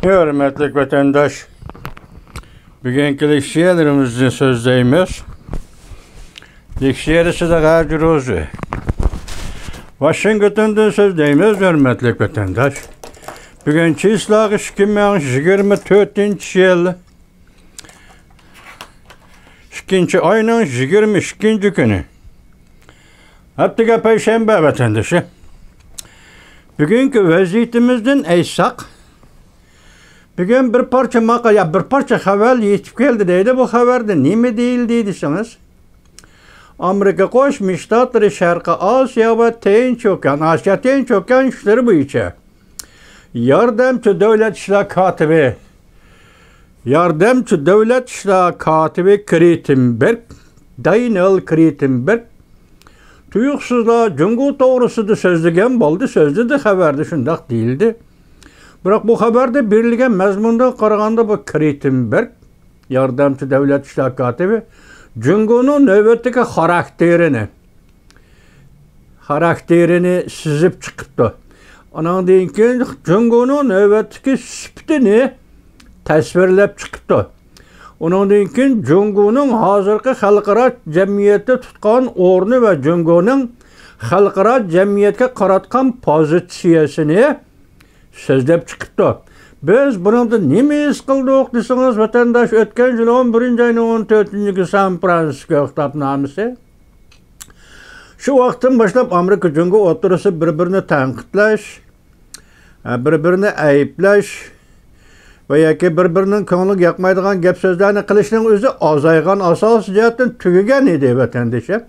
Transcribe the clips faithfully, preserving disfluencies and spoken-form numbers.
ھۆرمەتلىك ۋەتەنداش، بۈگۈنكى لېكسىيەلىرىمىزنى سۆزلەيمىز. لېكسىيەدە سىدىق ھاجى روزى، ۋاشىنگتوندىن سۆزلەيمىز، ھۆرمەتلىك ۋەتەنداش. بۈگۈن چىسلاغا ئىككى مىڭ يىگىرمە تۆتىنچى يىل، ئىككىنچى ئاينىڭ يىگىرمە ئىككىنچى كۈنى. ھەپتىگە پەيشەنبە ۋەتەندىشى. بۈگۈنكى ۋەزىيىتىمىزدىن ئېيتساق، بۈگۈن بىر پارچە ماقالە، بىر پارچە خەۋەر يېتىپ كەلدى دەيدۇ. بۇ خەۋەردە نېمە دېيىلدى دېسىڭىز، ئامېرىكا قوشما شتاتلىرى شەرقىي ئاسىيا ۋە تىنچ ئوكيان، ئاسىيا تىنچ ئوكيان ئىشلىرى بويىچە ياردەمچى دۆلەت ئىشلار كاتىپى، ياردەمچى دۆلەت ئىشلار كاتىپى كرىتېنبېرگ، دانىئېل كرىتېنبېرگ تۇيۇقسىزلا جۇڭگو توغرىسىدا سۆزلىگەن بولدى، سۆزلىدى، خەۋەردە شۇنداق دېيىلدى. بىراق بۇ خەۋەردە بېرىلگەن مەزمۇندىن قارىغاندا، بۇ كرىتېنبېرگ، ياردەمچى دۆلەت ئىشلار كاتىپى، جۇڭگونىڭ نۆۋەتتىكى خاراكتېرىنى، خاراكتېرىنى سىزىپ چىقىپتۇ. ئانىڭدىن كېيىن جۇڭگونىڭ نۆۋەتتىكى سۈپىتىنى تەسۋىرلەپ چىقىپتۇ. ئۇنىڭدىن كېيىن جۇڭگونىڭ ھازىرقى خەلقئارا جەمئىيەتتە تۇتقان ئورنى ۋە جۇڭگونىڭ خەلقئارا جەمئىيەتكە قاراتقان پوزىتسىيەسىنى سۆزلەپ چىقىپتۇ. بىز بۇنىڭدىن نېمە ھېس قىلدۇق دېسىڭىز، ۋەتەنداش، ئۆتكەن يىل ئون بىرىنچى ئاينىڭ ئون تۆتىنچى كۈنى سان فرانسىسكو خىتابنامىسى. شۇ ۋاقىتتىن باشلاپ ئامېرىكا جۇڭگو ئوتتۇرىسى بىر-بىرىنى تەنقىدلەش، بىر-بىرىنى ئەيىبلەش ۋە ياكى بىر-بىرىنىڭ كۆڭلىگە ياقمايدىغان گەپ سۆزلەرنى قىلىشنىڭ ئۆزى ئازايغان، ئاساسىي جەھەتتىن تۈگىگەن ئىدى، ۋەتەندىشىم.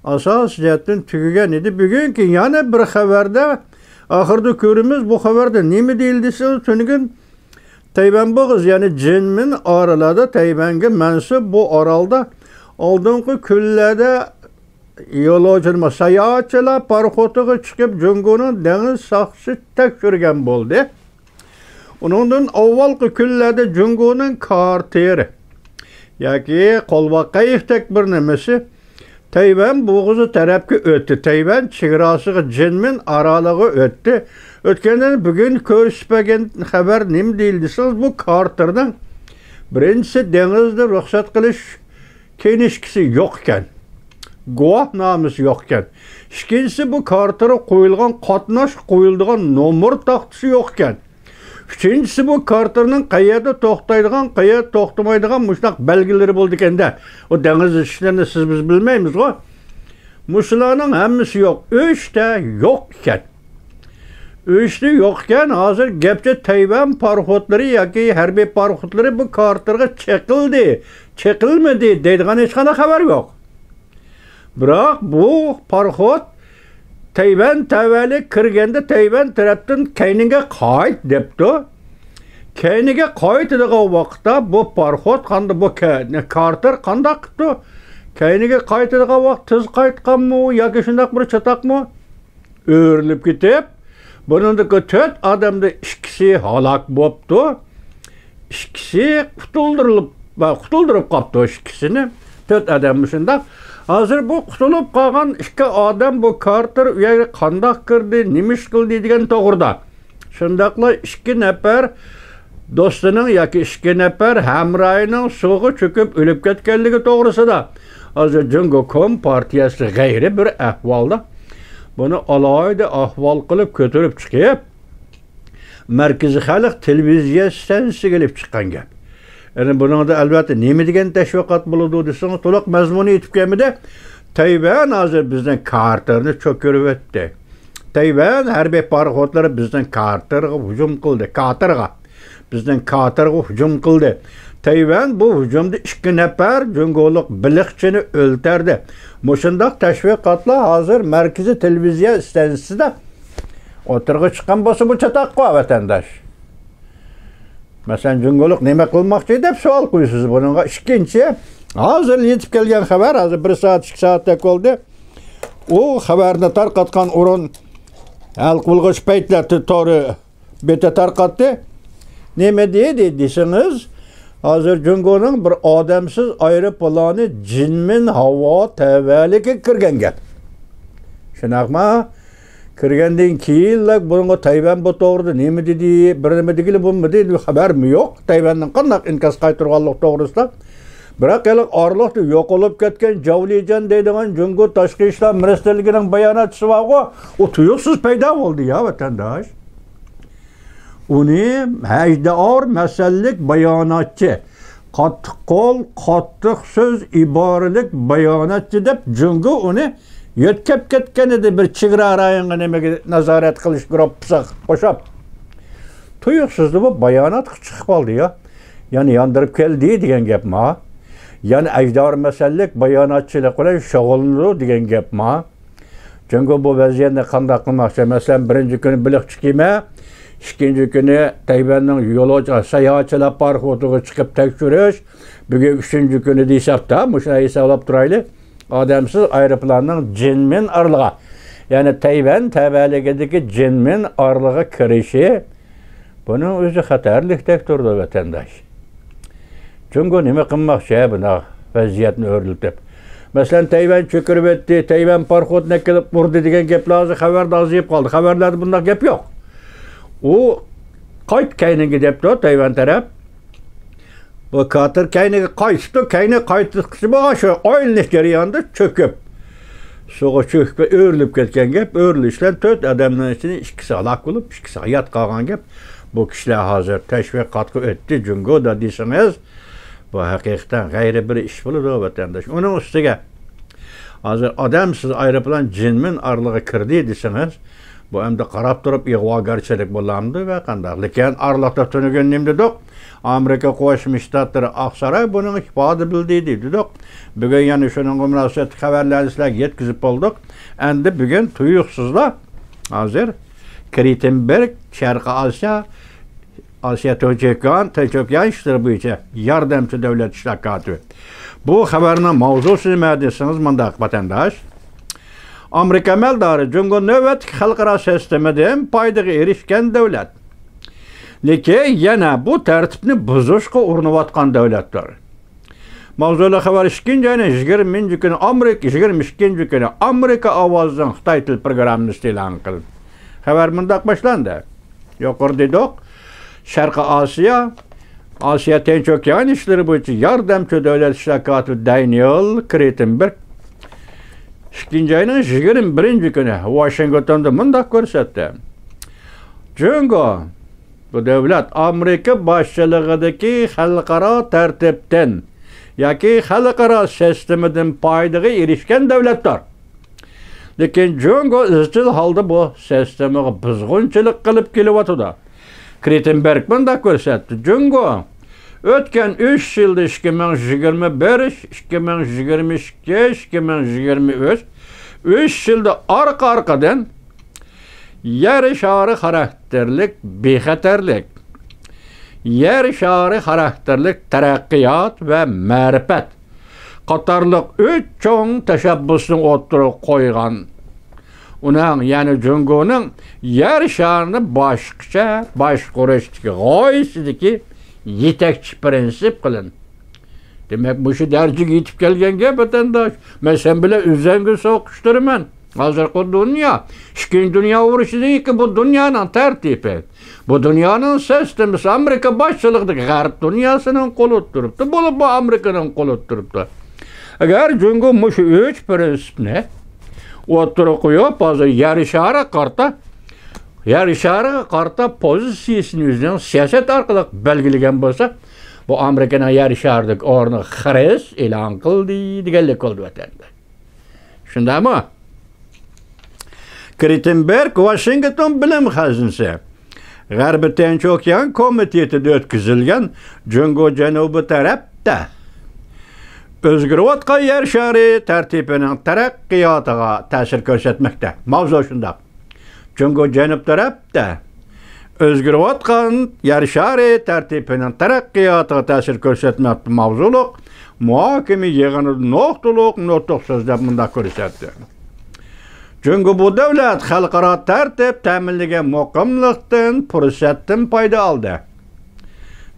ئاساسىي جەھەتتىن تۈگىگەن ئىدى. بۈگۈنكى يەنە بىر خەۋەردە، ئاخىرىدا كۆرىمىز، بۇ خەۋەردە نېمە دېيىلدى دېسىڭىز، تۈنۈگۈن تەيۋەن بوغۇزى، يەنى جىنمىن ئارىلىدا تەيۋەنگە مەنسۇپ بۇ ئارالدا ئالدىنقى كۈنلەردە يولۇچى، ساياھەتچىلەر پاراخوتىغا چىقىپ، جۇڭگونىڭ دېڭىز ساقچىسى تەكشۈرگەن بولدى. ئۇنىڭدىن ئاۋۋالقى كۈنلەردە جۇڭگونىڭ كارتېرى ياكى قولۋاق قېيىقتەك بىر نېمىسى تەيۋەن بوغۇزى تەرەپكە ئۆتتى. تەيۋەن چېگراسىغا، جىنمىن ئارالىغا ئۆتتى. ئۆتكەندىن بۈگۈن كۆرسىتىپ بەرگەن خەۋەر نېمە دېيىلدى دېسىڭىز، بۇ كارتېرنىڭ بىرىنچىسى دېڭىزدا رۇخسەت قىلىش كىنىشكىسى يوق ئىكەن. گۇۋاھنامىسى يوق ئىكەن. ئىككىنچىسى، بۇ كارتېرغا قويۇلغان، قاتناش قويۇلىدىغان نومۇر تاختىسى يوق ئىكەن. ئۈچىنچىسى، بۇ كارتېرنىڭ قەيەردە توختايدىغان، قەيەردە توختىمايدىغان مۇشۇنداق بەلگىلىرى بولىدىكەن-دە. ئۇ دېڭىز ئىشلىرىنى سىز بىز بىلمەيمىزغۇ. مۇشۇلارنىڭ ھەممىسى يوق. ئۈچتە يوق ئىكەن. ئۈچتە يوق ئىكەن. ھازىر گەپچە تەيۋەن پاراخوتلىرى ياكى ھەربىي پاراخوتلىرى بۇ كارتېرغا چېقىلدى، چېقىلمىدى دەيدىغان ھېچقانداق خەۋەر يوق. بىراق بۇ پاراخوت تەيۋەن تەۋەلىك كىرگەندە، تەيۋەن تەرەپتىن كەينىگە قايت دەپتۇ. كەينىگە قايتىدىغان ۋاقىتتا بۇ پاراخوت قاندا-، بۇ كە-، كارتېر قانداق قىپتۇ؟ كەينىگە قايتىدىغان ۋاقىت تېز قايتقانمۇ ياكى شۇنداق بىر چاتاقمۇ؟ ئۆرۈلۈپ كېتىپ، بۇنىڭدىكى تۆت ئادەمدە ئىككىسى ھالاك بوپتۇ. ئىككىسى قۇتۇلدۇرۇلۇپ، قۇتۇلدۇرۇپ قاپتۇ ئىككىسىنى. تۆت ئادەم مۇشۇنداق. ھازىر بۇ قۇتۇلۇپ قالغان ئىككى ئادەم بۇ كارتېر ئۇ يەرگە قانداق كىردى، نېمە ئىش قىلدى دېگەن توغرىدا. شۇنداقلا ئىككى نەپەر دوستىنىڭ ياكى ئىككى نەپەر ھەمراھىنىڭ سۇغا چۆكۈپ ئۆلۈپ كەتكەنلىكى توغرىسىدا ھازىر جۇڭگو كومپارتىيەسى غەيرىي بىر ئەھۋالدا بۇنى ئالاھىدە ئەھۋال قىلىپ كۆتۈرۈپ چىقىپ، مەركىزىي خەلق تېلېۋىزىيە ئىستانسىسىغا ئېلىپ چىققان گەپ. يەنى بۇنىڭدا ئەلۋەتتە نېمە دېگەن تەشۋىقات بولىدۇ دېسىڭىز، تولۇق مەزمۇنى يېتىپ كەلمىدى. تەيۋەن ھازىر بىزنىڭ كارتېرنى چۆكۈرۈۋەتتى. تەيۋەن ھەربىي پاراخوتلىرى بىزنىڭ كارتېرغا ھۇجۇم قىلدى. كاتېرغا. بىزنىڭ كاتېرغا ھۇجۇم قىلدى. تەيۋەن بۇ ھۇجۇمدا ئىككى نەپەر جۇڭگولۇق بېلىقچىنى ئۆلتۈردى. مۇشۇنداق تەشۋىقاتلار ھازىر مەركىزىي تېلېۋىزىيە ئىستانسىسىدا ئوتتۇرىغا چىققان بولسا، بۇ چاتاققۇ ۋەتەنداش. مەسىلەن، جۇڭگولۇق نېمە قىلماقچى دەپ سوئال قويىسىز بۇنىڭغا. ئىككىنچى، ھازىر يېتىپ كەلگەن خەۋەر، ھازىر بىر سائەت، ئىككى سائەتتەك بولدى. ئۇ خەۋەرنى تارقاتقان ئورۇن ھەل قىلغۇچ پەيتلەر تورى بېتى تارقاتتى. نېمە دېدى دېسىڭىز، ھازىر جۇڭگونىڭ بىر ئادەمسىز ئايروپىلانى جىنمىن ھاۋا تەۋەلىكىگە كىرگەن گەپ. شۇنداقمۇ؟ كىرگەندىن كېيىنلا بۇنىڭغا تەيۋەن بۇ توغرىدا نېمە دېدى، بىر نېمە دېگىلى بولمىدى، خەۋەرمۇ يوق. تەيۋەننىڭ قانداق ئىنكاس قايتۇرغانلىقى توغرىسىدا. بىراق، ھېلىقى ئارىلىقتا يوقىلىپ كەتكەن جاۋ لىجيەن دەيدىغان جۇڭگو تاشقى ئىشلار مىنىستىرلىكىنىڭ باياناتچىسى بارغۇ، ئۇ تۇيۇقسىز پەيدا بولدى يا، ۋەتەنداش. ئۇنى ھەجدار مەسەللىك باياناتچى، قاتتىق قول، قاتتىق سۆز، ئىبارىلىك باياناتچى دەپ جۇڭگو ئۇنى يۆتكەپ كەتكەن ئىدى، بىر چېگرا رايونغا نېمىگە نازارەت قىلىش گۇرۇپپىسىغا قوشۇپ. تۇيۇقسىزلا بۇ باياناتقا چىقىپ قالدى يا. يەنى ياندۇرۇپ كەلدى دېگەن گەپما؟ يەنى ئەجدار مەسەللىك باياناتچىلىق بىلەن شۇغۇللىنىدۇ دېگەن گەپما؟ جۇڭگو بۇ ۋەزىيەتنى قانداق قىلماقچى؟ مەسىلەن، بىرىنچى كۈنى بېلىقچى كېمە، ئىككىنچى كۈنى تەيۋەننىڭ يولۇچى ساياھەتچىلەر پاراخوتىغا چىقىپ تەكشۈرۈش، بۈگۈن ئۈچىنچى كۈنى دېسەكتە، مۇشۇنداق ھېسابلاپ تۇرايلى. ئادەمسىز ئايروپىلاننىڭ جىنمىن ئارىلىغا، يەنى تەيۋەن تەۋەلىكىدىكى جىنمىن ئارىلىغا كىرىشى، بۇنىڭ ئۆزى خەتەرلىكتەك تۇرىدۇ، ۋەتەنداش. جۇڭگو نېمە قىلماقچى، ھە، بۇنداق ۋەزىيەتنى ئۆرلىتىپ؟ مەسىلەن، تەيۋەن چۆكۈرۈۋەتتى، تەيۋەن پاراخوتنى ئەكېلىپ ئۇردى دېگەن گەپلەر ھازىر خەۋەردە ئازىيىپ قالدى. خەۋەرلەردە بۇنداق گەپ يوق. ئۇ قايت كەينىگە دەپتۇ، تەيۋەن تەرەپ. بۇ كاتېر كەينىگە قايتىپتۇ، كەينىگە قايتقۇچە بولغان شۇ ئايلىنىش جەريانىدا چۆكۈپ، سۇغا چۆكۈپ ئۆرۈلۈپ كەتكەن گەپ. ئۆرۈلۈش بىلەن تۆت ئادەمنىڭ ئىچىدىن ئىككىسى ھالاك بولۇپ، ئىككىسى ھايات قالغان گەپ. بۇ كىشىلەر ھازىر تەشۋىقاتقا ئۆتتى جۇڭگودا دېسىڭىز، بۇ ھەقىقەتەن غەيرىي بىر ئىش بولىدۇ، ۋەتەنداش. ئۇنىڭ ئۈستىگە ھازىر ئادەمسىز ئايروپىلان جىنمىن ئارىلىغا كىردى دېسىڭىز، بۇ ئەمدى قاراپ تۇرۇپ ئىغۋاگەرچىلىك بولامدۇ ۋە قانداق؟ لېكىن ئارىلىقتا تۈنۈگۈن نېمە دېدۇق؟ ئامېرىكا قوشما شتاتلىرى، ئاقساراي بۇنىڭغا ئىپادە بىلدۈردى دېدۇق. بۈگۈن يەنە شۇنىڭغا مۇناسىۋەتلىك خەۋەرلەرنى سىلەرگە يەتكۈزۈپ بولدۇق. ئەمدى بۈگۈن تۇيۇقسىزلا ھازىر كرىتېنبېرگ، شەرقىي ئاسىيا، ئاسىيا تىنچ ئوكيان، تىنچ ئوكيان ئىشلىرى بويىچە ياردەمچى دۆلەت ئىشلار كاتىپى. بۇ خەۋەرنىڭ ماۋزۇسى نېمە دېسىڭىز مۇنداق، ۋەتەنداش. ئامېرىكا ئەمەلدارى، جۇڭگو نۆۋەتتىكى خەلقئارا سىستېمىدىن پايدىغا ئېرىشكەن دۆلەت. لېكىن يەنە بۇ تەرتىپنى بۇزۇشقا ئۇرۇنۇۋاتقان دۆلەتتۇر. ماۋزۇلۇق خەۋەر ئىككىنچى ئاينىڭ يىگىرمىنچى كۈنى ئامېرىكا، يىگىرمە ئىككىنچى كۈنى ئامېرىكا ئاۋازىنىڭ خىتاي تىل پروگراممىسىدا ئېلان قىلىندى. خەۋەر مۇنداق باشلاندى. يۇقىرىدا دېدۇق، شەرقىي ئاسىيا، ئاسىيا تىنچ ئوكيان ئىشلىرى بويىچە ياردەمچى دۆلەت ئىشلار كاتىپى دانىيېل كرىتېنبېرگ ئىككىنچى ئاينىڭ يىگىرمە بىرىنچى كۈنى ۋاشىنگتوندا مۇنداق كۆرسەتتى. جۇڭگو، بۇ دۆلەت ئامېرىكا باشچىلىقىدىكى خەلقئارا تەرتىپتىن ياكى خەلقئارا سىستېمىدىن پايدىغا ئېرىشكەن دۆلەتتۇر. لېكىن جۇڭگو ئىزچىل ھالدا بۇ سىستېمىغا بۇزغۇنچىلىق قىلىپ كېلىۋاتىدۇ. كرىتېنبېرگ مۇنداق كۆرسەتتى، جۇڭگو ئۆتكەن ئۈچ يىلدا، ئىككى مىڭ يىگىرمە بىر، ئىككى مىڭ يىگىرمە ئىككى، ئىككى مىڭ يىگىرمە ئۈچ، ئۈچ يىلدا ئارقا-ئارقىدىن يەر شارى خاراكتېرلىك بىخەتەرلىك، يەر شارى خاراكتېرلىك تەرەققىيات ۋە مەرىپەت قاتارلىق ئۈچ چوڭ تەشەببۇسنى ئوتتۇرىغا قويغان. ئۇنىڭ، يەنى جۇڭگونىڭ يەر شارىنى باشقىچە باشقۇرۇشتىكى غايىسىدىكى يېتەكچى پىرىنسىپ قىلىندى. دېمەك، مۇشۇ دەرىجىگە يېتىپ كەلگەن گەپ، ۋەتەنداش. مەن سەن بىلەن ئۆزەڭگە سوقۇشتۇرىمەن. ھازىرقى دۇنيا، ئىككىنچى دۇنيا ئۇرۇشىدىن كېيىنكى بۇ دۇنيانىڭ تەرتىپى، بۇ دۇنيانىڭ سىستېمىسى ئامېرىكا باشچىلىقىدىكى غەرب دۇنياسىنىڭ قولىدا تۇرۇپتۇ، بولۇپمۇ ئامېرىكىنىڭ قولىدا تۇرۇپتۇ. ئەگەر جۇڭگو مۇشۇ ئۈچ پىرىنسىپنى ئوتتۇرىغا قويۇپ، ھازىر يەر شارىغا قارىتا، يەر شارىغا قارىتا پوزىتسىيىسىنى ئۆزىنىڭ سىياسەت ئارقىلىق بەلگىلىگەن بولسا، بۇ ئامېرىكىنىڭ يەر شارىدىكى ئورنىغا خىرىس ئېلان قىلدى دېگەنلىك بولىدۇ، ۋەتەندە. شۇنداقمۇ؟ كرىتېنبېرگ ۋاشىنگتون بىلىم خەزىنىسى، غەربىي تىنچ ئوكيان كومىتېتىدا ئۆتكۈزۈلگەن جۇڭگو جەنۇبى تەرەپتە ئۆزگىرىۋاتقان يەر شارى تەرتىپىنىڭ تەرەققىياتىغا تەسىر كۆرسەتمەكتە. ماۋزۇ شۇنداق. جۇڭگو جەنۇب تەرەپتە ئۆزگىرىۋاتقان يەر شارى تەرتىپىنىڭ تەرەققىياتىغا تەسىر كۆرسەتمەكتە ماۋزۇلۇق مۇھاكىمە يىغىنىدا نۇقتىلىق نۇتۇق سۆزلەپ مۇنداق كۆرسەتتى. جۇڭگو بۇ دۆلەت خەلقئارا تەرتىپ تەمىنلىگەن مۇقىملىقتىن، پۇرسەتتىن پايدا ئالدى.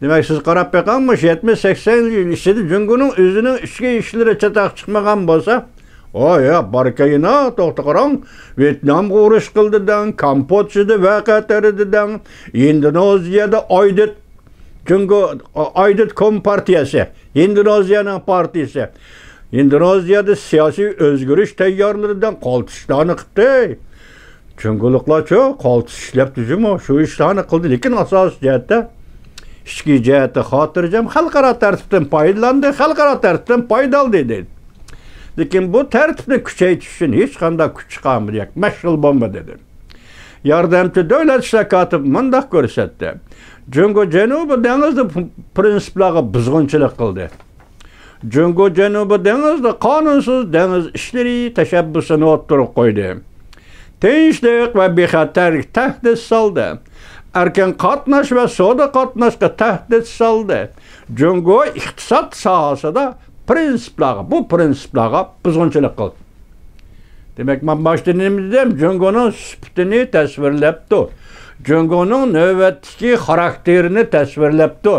دېمەك، سىز قاراپ بېقىڭ، مۇشۇ يەتمىش سەكسەن يىل ئىچىدە جۇڭگونىڭ ئۆزىنىڭ ئىچكى ئىشلىرى چاتاق چىقمىغان بولسا، ھوي، يا، باركەينا، توختا قاراڭ. ۋيېتنامغا ئۇرۇش قىلدى دەڭ، كامپودژىدا ۋەقە تېرىدى دەڭ، ئىندونېزىيەدە ئايدىد، جۇڭگو، ئايدىد كومپارتىيەسى، ئىندونېزىيەنىڭ پارتىيىسى. ئىندونېزىيەدە سىياسىي ئۆزگىرىش تەييارلىدى دەڭ، قالتىس ئىشلارنى قىپتى. جۇڭگولۇقلارچۇ، قالتىس ئىشلەپتۇ جۇمۇ، شۇ ئىشلارنى قىلدى، لېكىن ئاساسىي جەھەتتە، ئىچكى جەھەتتە خاتىرجەم، خەلقئارا تەرتىپتىن پايدىلاندى، خەلقئارا تەرتىپتىن پايدا ئالدى دەيدۇ. لېكىن بۇ تەرتىپنى كۈچەيتىش ئۈچۈن ھېچقانداق كۈچ چىقارمىدى ياكى مەشغۇل بولمىدى، دېدى. ياردەمچى دۆلەت ئىشلار كاتىپى مۇنداق كۆرسەتتى. جۇڭگو جەنۇبىي دېڭىزدا پرىنسىپلارغا بۇزغۇنچىلىق قىلدى. جۇڭگو جەنۇبىي دېڭىزدا قانۇنسىز دېڭىز ئىشلىرى تەشەببۇسىنى ئوتتۇرىغا قويدى. تىنچلىق ۋە بىخەتەرلىككە تەھدىت سالدى. ئەركىن قاتناش ۋە سودا قاتناشقا تەھدىت سالدى. جۇڭگو ئىقتىساد ساھەسىدە پرىنسىپلارغا، بۇ پرىنسىپلارغا بۇزغۇنچىلىق قىلدى. دېمەك، مەن باشتا نېمە دېدىم؟ جۇڭگونىڭ سۈپىتىنى تەسۋىرلەپتۇ. جۇڭگونىڭ نۆۋەتتىكى خاراكتېرىنى تەسۋىرلەپتۇ.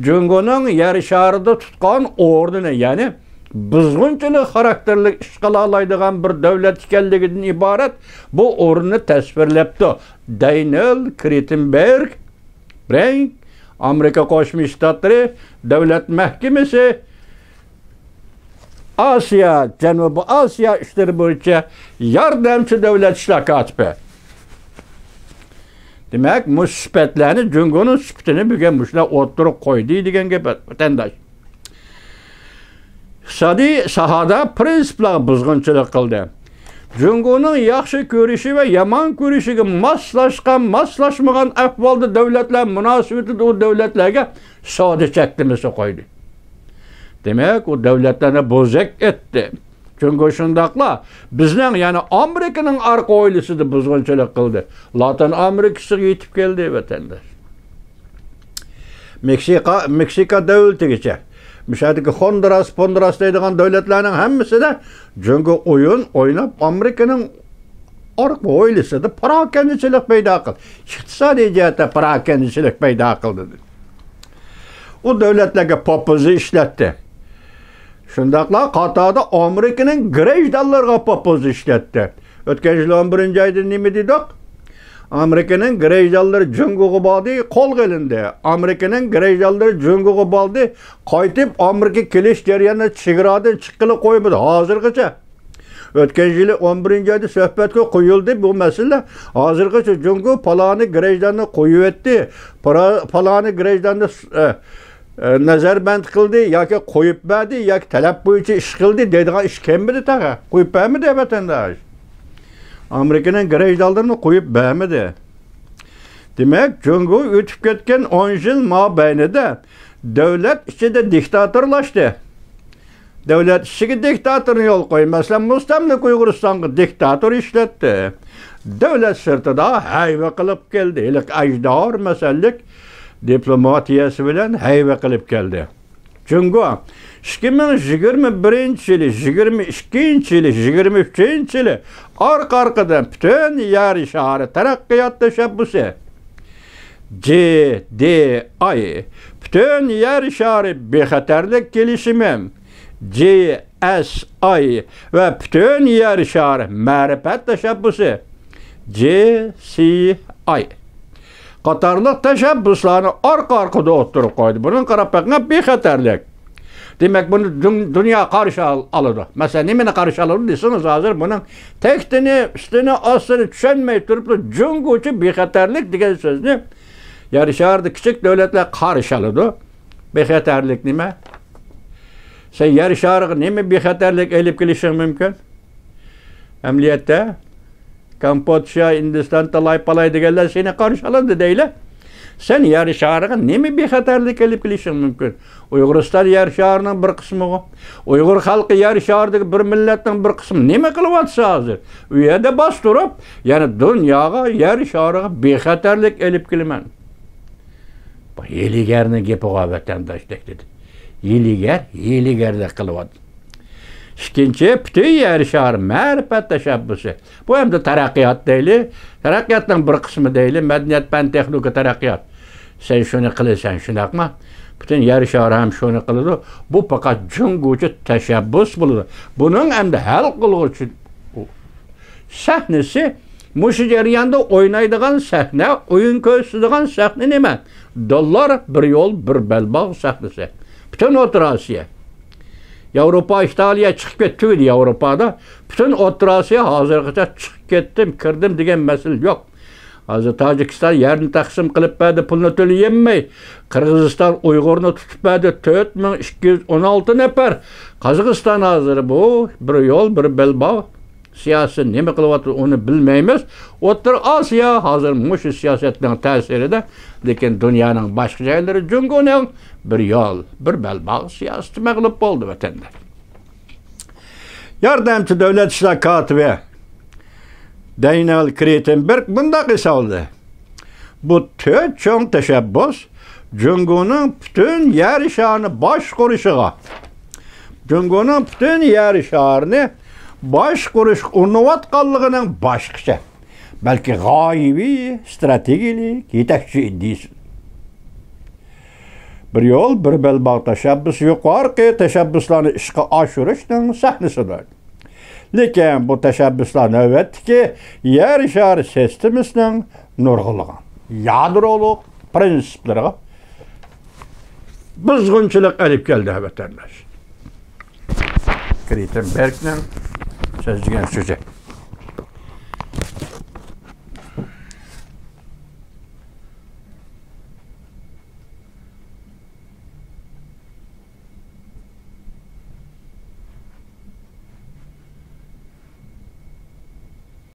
جۇڭگونىڭ يەر شارىدا تۇتقان ئورنىنى، يەنى بۇزغۇنچىلىق خاراكتېرلىك ئىش قىلالايدىغان بىر دۆلەت ئىكەنلىكىدىن ئىبارەت بۇ ئورۇننى تەسۋىرلەپتۇ. دەنىيېل كرىتېنبېرگ، برېنك، ئامېرىكا قوشما شتاتلىرى دۆلەت مەھكىمىسى، ئاسىيا، جەنۇبىي ئاسىيا ئىشلىرى بويىچە ياردەمچى دۆلەت ئىشلار كاتىپى. دېمەك، مۇشۇ سۈپەتلەرنى، جۇڭگونىڭ سۈپىتىنى بۈگۈن مۇشۇلار ئوتتۇرىغا قويدى دېگەن گەپ، ۋەتەنداش. ئىقتىسادىي ساھەدە پرىنسىپلارغا بۇزغۇنچىلىق قىلدى. جۇڭگونىڭ ياخشى كۆرۈشى ۋە يامان كۆرۈشىگە ماسلاشقان، ماسلاشمىغان ئەھۋالدا دۆلەتلەر مۇناسىۋىتىدە ئۇ دۆلەتلەرگە سودا چەكلىمىسى قويدى. دېمەك، ئۇ دۆلەتلەرنى بوزەك ئەتتى. جۇڭگو شۇنداقلا بىزنىڭ، يەنى ئامېرىكىنىڭ ئارقا ھويلىسىدا بۇزغۇنچىلىق قىلدى. لاتىن ئامېرىكىسىغا يېتىپ كەلدى، ۋەتەنداش. مېكسىكا، مېكسىكا دۆلىتىگىچە، مۇشۇ يەردىكى خوندۇراس، پوندۇراس دەيدىغان دۆلەتلەرنىڭ ھەممىسىدە جۇڭگو ئويۇن ئويناپ، ئامېرىكىنىڭ ئارقا ھويلىسىدا پاراكەندىچىلىك پەيدا قىلدى. ئىقتىسادىي جەھەتتە پاراكەندىچىلىك پەيدا قىلدى. ئۇ دۆلەتلەرگە پوپۇزا ئىشلەتتى. شۇنداقلا قاتاردا ئامېرىكىنىڭ گرېژدانلىرىغا پوپۇزا ئىشلەتتى. ئۆتكەن يىل ئون بىرىنچى ئايدا نېمە دېدۇق؟ ئامېرىكىنىڭ گرېژدانلىرى جۇڭگوغا باردى، قولغا ئېلىندى. ئامېرىكىنىڭ گرېژدانلىرى جۇڭگوغا باردى، قايتىپ ئامېرىكا كېلىش جەريانىدا چېگرادىن چىققىلى قويمىدى ھازىرغىچە. ئۆتكەن يىلى ئون بىرىنچى ئايدا سۆھبەتكە قويۇلدى بۇ مەسىلە. ھازىرغىچە جۇڭگو پالانى گرېژداننى قويۇۋەتتى، پارا-، پالانى گرېژداننى، ئە، ئە، نەزەربەند قىلدى ياكى قويۇپ بەردى ياكى تەلەپ بويىچە ئىش قىلدى دەيدىغان ئىش كەلمىدى تېخى. قويۇپ بەرمىدى ۋەتەنداش. ئامېرىكىنىڭ گرېژدانلىرىنى قويۇپ بەرمىدى. دېمەك، جۇڭگو ئۆتۈپ كەتكەن ئون يىل مابەينىدە دۆلەت ئىچىدە دىكتاتورلاشتى. دۆلەت ئىچىگە دىكتاتورنى يول قويۇپ، مەسىلەن، مۇستەملىكە ئۇيغۇرىستانغا دىكتاتور ئىشلەتتى. دۆلەت سىرتىدا ھەيۋە قىلىپ كەلدى. ھېلىقى ئەجدىھار مەسەللىك دىپلوماتىيەسى بىلەن ھەيۋە قىلىپ كەلدى. جۇڭگو ئىككى مىڭ يىگىرمە بىرىنچى يىلى، يىگىرمە ئىككىنچى يىلى، يىگىرمە ئۈچىنچى يىلى ئارقا-ئارقىدىن پۈتۈن يەر شارى تەرەققىيات تەشەببۇسى، جى دى ئاي، پۈتۈن يەر شارى بىخەتەرلىك كېلىشىمى، جى ئەس ئاي، ۋە پۈتۈن يەر شارى مەرىپەت تەشەببۇسى، جى سى ئاي، قاتارلىق تەشەببۇسلارنى ئارقا-ئارقىدا ئوتتۇرىغا قويدى. بۇنىڭغا قاراپ بېقىڭ، بىخەتەرلىك. دېمەك، بۇنى دۇن-، دۇنيا قارشى ئال-، ئالىدۇ. مەسىلەن، نېمىنى قارشى ئالىدۇ دېسىڭىز، ھازىر بۇنىڭ تەكتىنى، ئۈستىنى، ئاستىنى چۈشەنمەي تۇرۇپلا، جۇڭگوچە بىخەتەرلىك دېگەن سۆزنى يەر شارىدا كىچىك دۆلەتلەر قارشى ئالىدۇ. بىخەتەرلىك نېمە؟ سەن يەر شارىغا نېمە بىخەتەرلىك ئېلىپ كېلىشىڭ مۇمكىن؟ ئەمەلىيەتتە، كامپودژا، ھىندىستان، تالاي پالاي دېگەنلەر سېنى قارشى ئالىدۇ دەيلى. سەن يەر شارىغا نېمە بىخەتەرلىك ئېلىپ كېلىشىڭ مۇمكىن؟ ئۇيغۇرىستان يەر شارىنىڭ بىر قىسمىغۇ. ئۇيغۇر خەلقى يەر شارىدىكى بىر مىللەتنىڭ بىر قىسمى. نېمە قىلىۋاتىسىز ھازىر؟ ئۇ يەردە باستۇرۇپ، يەنە دۇنياغا يەر شارىغا بىخەتەرلىك ئېلىپ كېلىمەن. بۇ ھىيلىگەرنىڭ گېپىغۇ، ۋەتەنداشتەك دېدى. ھىيلىگەر، ھىيلىگەرلىك قىلىۋاتىدۇ. ئىككىنچى، پۈتۈن يەر شارى مەرىپەت تەشەببۇسى. بۇ ئەمدى تەرەققىيات دەيلى، تەرەققىياتنىڭ بىر قىسمى دەيلى، مەدەنىيەت، پەن، تېخنىكا، تەرەققىيات. سەن شۇنى قىلىسەن، شۇنداقمۇ؟ پۈتۈن يەر شارى ھەم شۇنى قىلىدۇ. بۇ پەقەت جۇڭگوچە تەشەببۇس بولىدۇ. بۇنىڭ ئەمدى ھەل قىلغۇچى سەھنىسى، مۇشۇ جەرياندا ئوينايدىغان سەھنە، ئويۇن كۆرسىتىدىغان سەھنە نېمە؟ دوللار، بىر يول، بىر بەلباغ سەھنىسى. پۈتۈن ئوتتۇرا ئاسىيا. ياۋروپا، ئىتالىيە چىقىپ كەتتى تۈگىدى ياۋروپادا. پۈتۈن ئوتتۇرا ئاسىيا ھازىرغىچە چىقىپ كەتتىم، كىردىم دېگەن مەسىلە يوق. ھازىر تاجىكىستان يەرنى تەقسىم قىلىپ بەردى، پۇلنى تۆلىيەلمەي. قىرغىزىستان ئۇيغۇرنى تۇتۇپ بەردى، تۆت مىڭ ئىككى يۈز ئون ئالتە نەپەر. قازاقىستان ھازىر بۇ بىر يول، بىر بەلباغ سىياسىتى نېمە قىلىۋاتىدۇ، ئۇنى بىلمەيمىز. ئوتتۇرا ئاسىيا ھازىر مۇشۇ سىياسەتنىڭ تەسىرىدە، لېكىن دۇنيانىڭ باشقا جايلىرى جۇڭگونىڭ بىر يول، بىر بەلباغ سىياسىتى مەغلۇپ بولدى ۋەتەندە. ياردەمچى دۆلەت ئىشلار كاتىپى دەنىيەل كرىتېنبېرگ مۇنداق ھېسابلىدى: بۇ تۆت چوڭ تەشەببۇس جۇڭگونىڭ پۈتۈن يەر شارىنى باشقۇرۇشىغا، جۇڭگونىڭ پۈتۈن يەر شارىنى باشقۇرۇشقا ئۇرۇنۇۋاتقانلىقىنىڭ باشقىچە، بەلكى غايىۋى ستراتېگىيەلىك يېتەكچى ئىدىيىسى. بىر يول، بىر بەلباغ تەشەببۇسى يۇقىرىقى تەشەببۇسلارنى ئىشقا ئاشۇرۇشنىڭ سەھنىسىدۇر. لېكىن بۇ تەشەببۇسلار نۆۋەتتىكى يەر شارى سىستېمىسىنىڭ نۇرغۇنلىغان يادرولۇق پىرىنسىپلىرىغا بۇزغۇنچىلىق ئېلىپ كەلدى، ۋەتەنداش. كرىتېنبېرگنىڭ سۆزلىگەن سۆزى.